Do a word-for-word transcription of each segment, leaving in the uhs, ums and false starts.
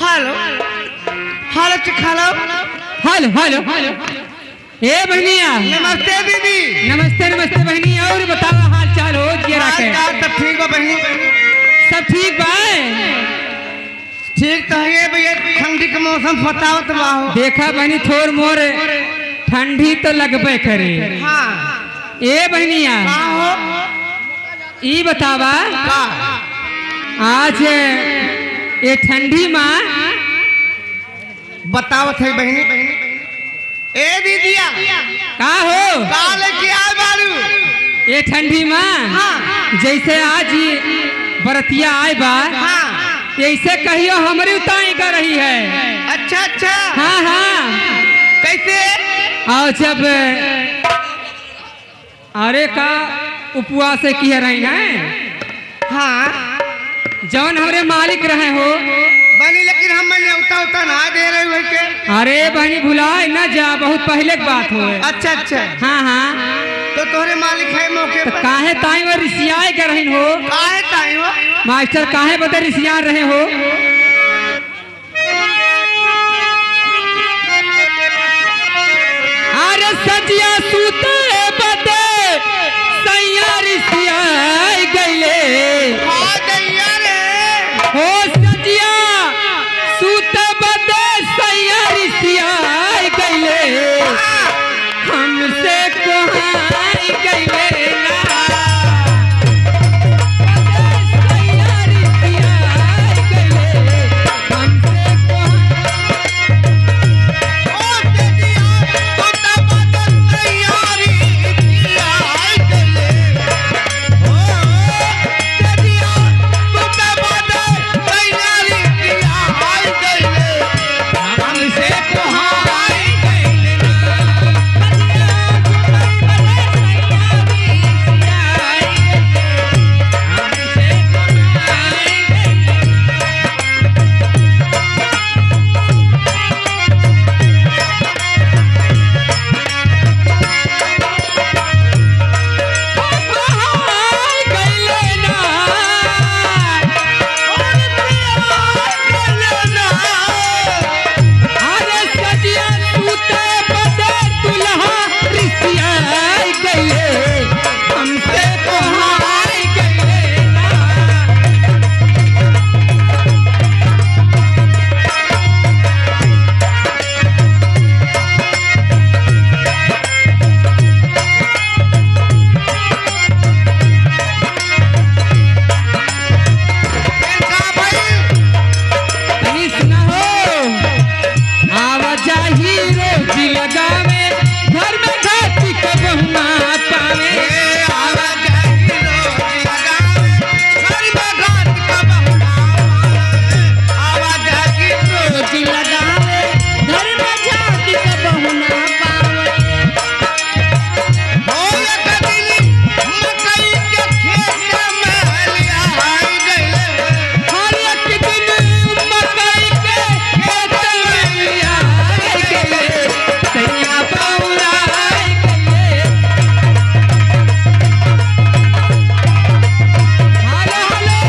Hello, hello, check hello. Hello, hello. ए बहनिया। नमस्ते दीदी। नमस्ते, नमस्ते बहनी, और बतावा हाल चाल हो, के हाल रखे? चाल सब ठीक बा बहनी। सब ठीक बा? ठीक तो है भैया, ठंडी के मौसम सतावत बा हो। देखा बहनी, थोर मोर ठंडी तो लगबे करे। हाँ। ए बहनिया। का हो? ई बतावा, का? आज ये ठंडी मा बतावत है बहनी। ए दीदिया। का हो? का लेके आए बारू? ये ठंडी मा हाँ। जैसे आज ये बरतिया आए बा, हाँ। ऐसे कहियो हमरी उताई कर रही है। अच्छा, अच्छा। हाँ, हाँ। कैसे? और जब अरे का उपवास किहे रही हैं? हाँ। जौन हमरे मालिक रहे हो। बनी, लेकिन हम नेवता उता ना दे रहे हुए के। अरे बहनी, भुलाए ना जा, बहुत पहले की बात हो। अच्छा, अच्छा। हाँ, हाँ। तो तोहरे मालिक है मौके तो पर? काहे ताई वो रिसियाए के रहिन हो? काहे ताई हो? मास्टर काहे बदे रिसिया रहे हो? अरे सजिया सूते बदे सैया रिसियाई गइले। आ गइया रे। हो सजिया सूते बदे सैया रिसियाई गइले। हमसे कोहाई गइले ना। तनी सुना हो। आवा जाही रोज लगावे, घर में घात कबहू ना पावे। आवा जाही रोज लगावे, घर में घात कबहू ना पावे। आवा जाही रोज लगावे, घर में घात कबहू ना पावे। हो एक दिन मकई के खेत में लियाई गइले। हर एक दिन मकई के खेत में लियाई गइले। सैया बौराई गइले। Hello, hello.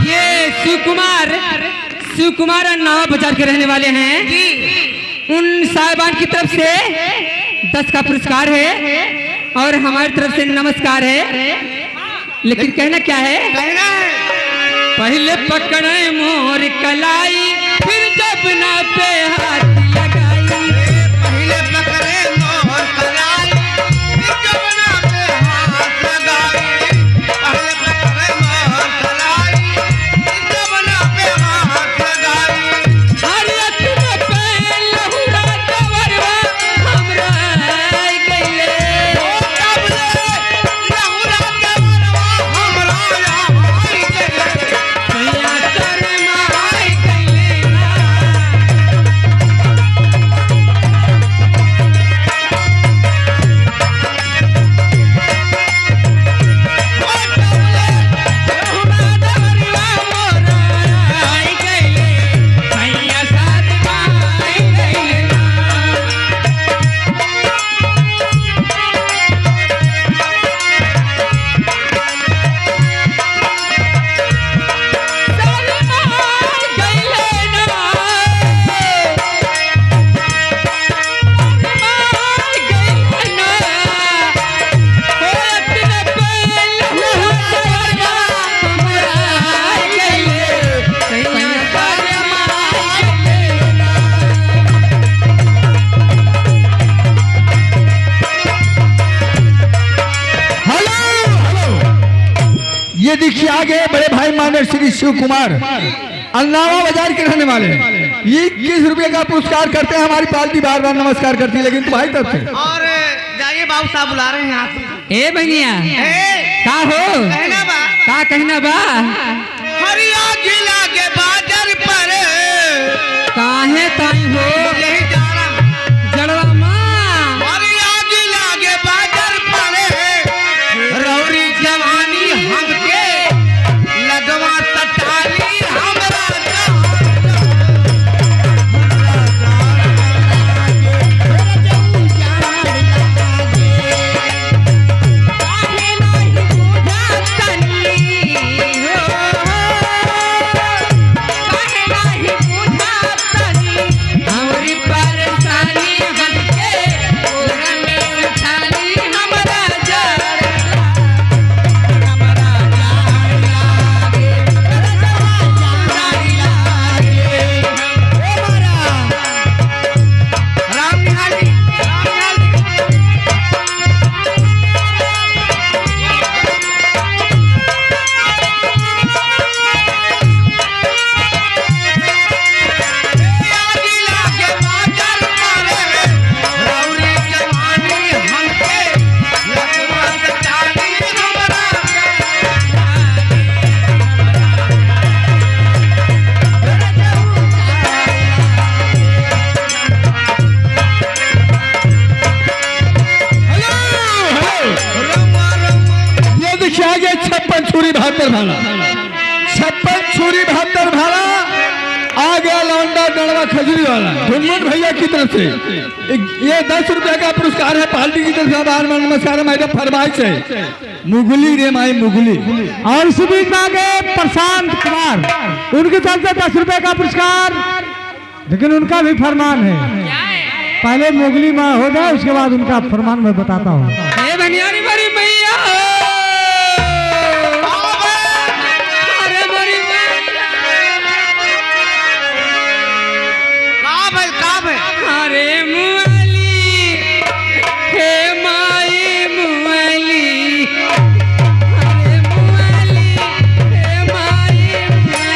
ये शिव कुमार शिव कुमार नवा बाजार के रहने वाले हैं। जी। उन साहिबान की तरफ से दस का पुरस्कार है और हमारी तरफ से नमस्कार है। लेकिन कहना क्या है? कहना है। पहिले पकड़े मोर कलाई, फिर जबना पे हाथ लगाई। पहिले पकड़े मोर कलाई, फिर जबना पे हाथ लगाई। पहिले पकड़े मोर कलाई, जबना पे हाथ लगाई। अरे अतने पे लहुरा देवरवा हमरा आई गइले। ओ तबले लहुरा देवरवा हमरा आई गइले। सैया शर्मा आई गइले ना। ये देखिए, आ गए बड़े भाई मान्य श्री शिव कुमार, अलनावा बाजार के रहने वाले। ये इक्कीस रुपये का पुरस्कार करते हैं, हमारी पार्टी बार बार नमस्कार करती है, लेकिन तुम्हारी तरफ से। और जाइए, बाबू साहब बुला रहे हैं यहाँ से। ए बनिया, ए, का हो? कहना बा। का कहना बा? हरिया जिला के बाजार पर। काहे ताई हो? यही जा रहा। जड़वा माँ। हरिया जिला के बाजार पर। रौरी जवानी हमके लगवा सटाली हमरा। Hello, hello. ये देखिए, आ गया छप्पन छुरी बहत्तर भाला। छप्पन छुरी बहत्तर भाला आ गया लौंडा डंडवा खजूरी वाला। ढुनमुन भैया की तरफ से ये दस रुपया का पुरस्कार है, पार्टी की तरफ से आभार, नमस्कार। मैडम फरमाइश है, मुगली रे माई मुगली। और इसी बीच में आ गए प्रशांत कुमार, उनकी तरफ से दस रुपये का पुरस्कार। लेकिन उनका भी फरमान है, पहले मुगली माँ हो जाए, उसके बाद उनका फरमान मैं बताता हूँ। हे भनियारी बड़ी मैया हो। अरे बड़ी मैया। का भइल, का भइल? अरे मुअली, हे माई मुअली। अरे मुअली, हे माई मुअली।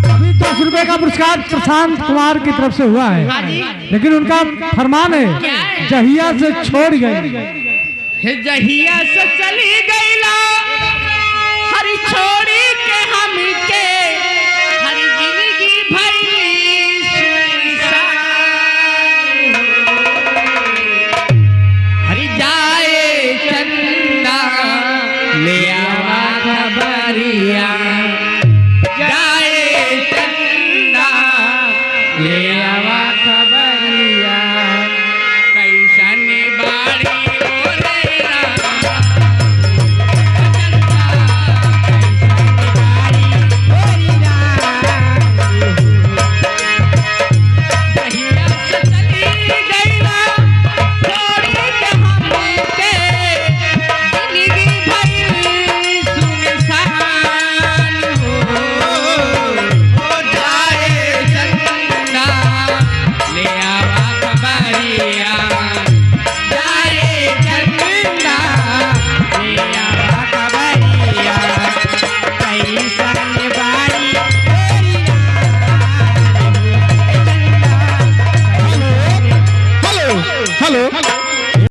अभी दस रुपए का पुरस्कार प्रशांत कुमार की तरफ से हुआ है, हाँ जी। लेकिन उनका फरमान है, क्या है? जहिया से छोड़ गए। हे जहिया से चली गईला, हरि छोड़ी के हमके, हरि जिंदगी भइली सुनसान। हरि जाए चंदा, ले आवा खबरिया। जाए चंदा, ले आवा खबरिया। कैसन बाड़ी मोरे राम। Hello, hello.